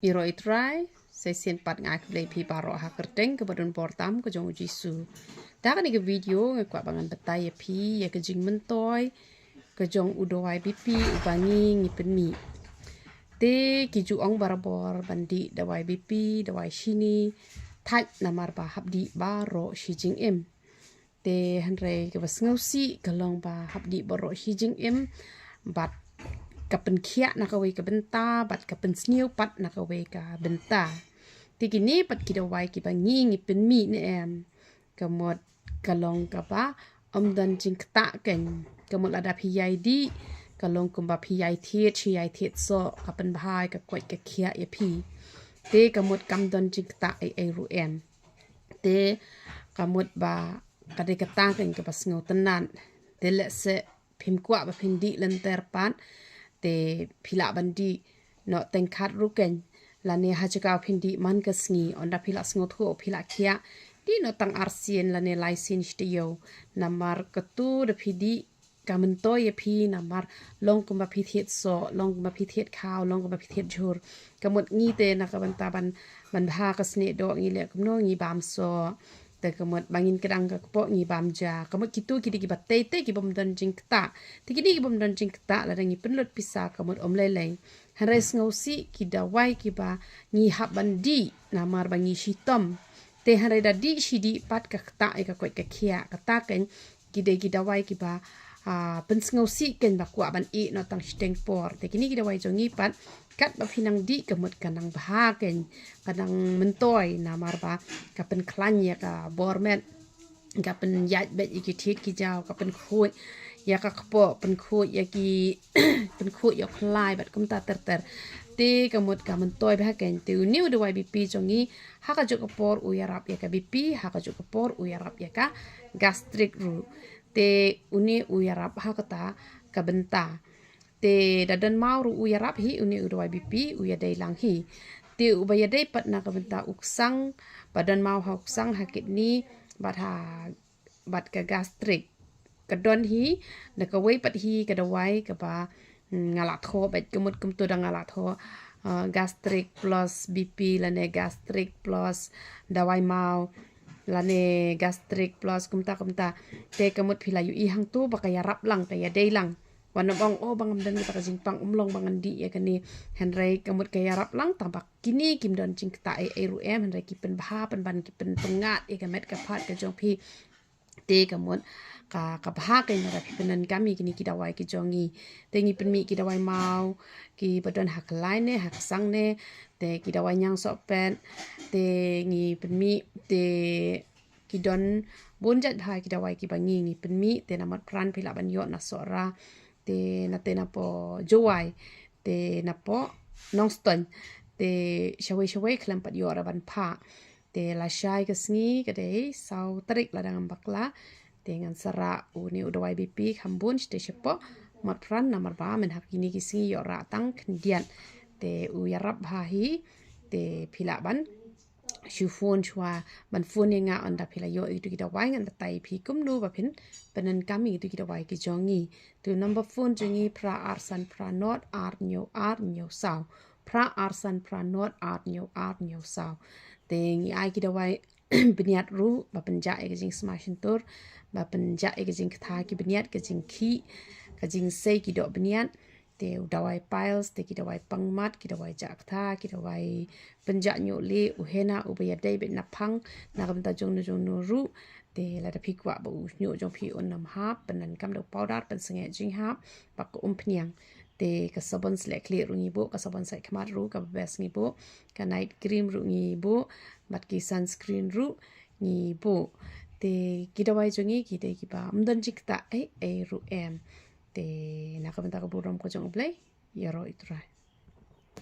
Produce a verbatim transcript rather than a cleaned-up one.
Ïaroh ïa u Trai, sa shisien pat nga ai khublei ïa phi baroh ha ka kyrteng kaba don bor tam ka jong u Jisu. Da kane ka video nga kwah ba ngan batai ïa phi ïa ka jingmyntoi ka jong u dawai B P uba ngi ngi pynmih. Te ki ju ong barabor ban dih dawai B P, dawai shini, thait namar ba hap dih baroh shi jingim. Te hynrei kaba sngewsih ka long ba hap dih baroh shi jingim bad ka pynkhiah na kawei ka bynta bad ka pynsniew pat na kawei ka bynta. Te kine pat ki dawai kiba ngi ngi pynmih ne em, ka mut ka long kaba ym don jingktah kein. Ka mut lada phi ïai dih ka long kumba phi ïai thied shi ïai thied soh, ka pynbha ïa ka koit ka khiah ïa phi. Te ka mut kam don jingktah ei ei ruh em. Te ka mut ba ka dei kata kein kaba sngewtynnat. Te lehse phim kwah ba phin dih lynter pat, te phi lah ban dih noh teng khat ruh kein, lane ha jaka phin dih man ka sngi, ynda phi lah sngewthuh phi lah khiah, dih noh tang arsien lane laisien shi taïew. Namar katu da phi dih ka myntoi ïa phi namar long kumba phi thied soh, long kumba phi thied khaw, long kumba phi thied jhur. Ka mut ngi te na ka bynta ban, ban bha ka snieh doh ngi leh kumno, ngi bam soh. Te ka mut ba ngin kdang ka kpoh ngi bam ja. Ka mut kitu ki dei kiba tei tei ki bym don jingktah. Te kine ki bym don jingktah lada ngi pynlut pisa ka mut ym lei lei. Hynrei sngewsih ki dawai kiba ngi hap ban dih namar ba ngi shitom. Te hynrei da dih shi dih pat ka ktah ïa ka koit ka khiah, kata kein ki dei ki dawai kiba, ah, pynsngewsih kein ba kwah ban ïeh noh tang shiteng por. Te kine ki dawai jong ngi pat katba phi nang dih ka mut ka nang bha kein, ka nang myntoi namar ba ka pynkhlaiñ ïa ka bor met, ka pynïaid beit ïa ki thied ki jaw, ka pynkhuid ïa ka kpoh, pynkhuid ïa ki pynkhuid ïa u khlai bad kumta ter ter. Te ka mut ka myntoi bha kein. Te une u dawai B P jong ngi ha kajuh ka por u ïarap ïa ka B P, ha kajuh ka por u ïarap ïa ka gastric ruh. Te une u ïarap ha kata ka bynta. Te da don maw ruh u ïarap hi, une u dawai B P u ïadei lang hi. Te uba ïadei pat na ka bynta u ksang, ba don maw ha u ksang, ha kidney bad ha, bad ka gastric. Ka don hi, da kawei pat hi ka dawai kaba, mm, nga la thoh beit, ka mut kumtu da nga la thoh, ah, gastric plus B P lane gastric plus dawai maw lane gastric plus kumta kumta. Te ka mut phi la ïohi hangtu ba ka ïarap lang, ka ïadei lang. Wat nym ong, oh, ba ngam don kata ka jingpang, ym long ba ngan dih ïa kane. Hynrei ka mut ka ïarap lang, tang ba kine kim don jingktah ei ei ruh em, hynrei ki pynbha pynban, ki pynpyngngad ïa ka met ka phad ka jong phi. Te ka mut ka, ka bha kein lada phi pyndonkam ïa kine ki dawai ki jong ngi. Te ngi pynmih ki dawai maw kiba don ha khlaiñ ne ha ksang ne, te ki dawai ñiangsohpet, te ngi pynmih, te ki don bun jait bha ki dawai kiba ngi ngi pynmih. Te na Motphran phi lah ban ïoh na Sohra, te na, te napoh Jowai, te napoh Nongstoiñ, te shawei shawei khlem pat ïoh ruh ban phah. Te lashai ka sngi ka dei saw tarik lada ngam bakla, te ngan sa rah une u dawai B P kham bun shatei shapoh Motphran namar ba mynhap kine ki sngi ïoh rah tang khyndiat. Te u ïarap bha hi, te phi lah ban shu phone shuwa, ban phone ïa nga ynda phi la ïoh ïa kitu ki dawai, ngan batai ïa phi kumno ba phin pyndonkam ïa kitu ki dawai ki jong ngi. Te u number phone jong ngi phra ar san phra nod ar hynñiew ar hynñiew saw. Phra ar san phra nod ar hynñiew ar hynñiew saw. Te ngi ai ki dawai bniat ruh ba pynjah ïa ka jingsma shyntur, ba pynjah ïa ka jingktha ki bniat, ka jingkhih, ka jingsei ki doh bniat. Te u dawai piles, te ki dawai pangmat, ki dawai jah ktha, ki dawai pynjah ñiuh lieh, u henna uba ïadei beit na phang, na ka bynta jongno jongno ruh. Te lada phi kwah ba u shñiuh jong phi un ym hap, pyndonkam da u powder, pynsangeh jinghap, ba ka umphniang. Te ka sabon sleh khlieh ruh ngi buh, ka sabon sait khmat ruh kaba best ngi buh, ka night cream ruh ngi buh, bad ki sunscreen ruh ngi buh. Te ki dawai jong ngi ki dei kiba ym don jingktah ei ei ruh em. Te na ka bynta ka burom ka jong U Blei, ïaroh ïa U Trai.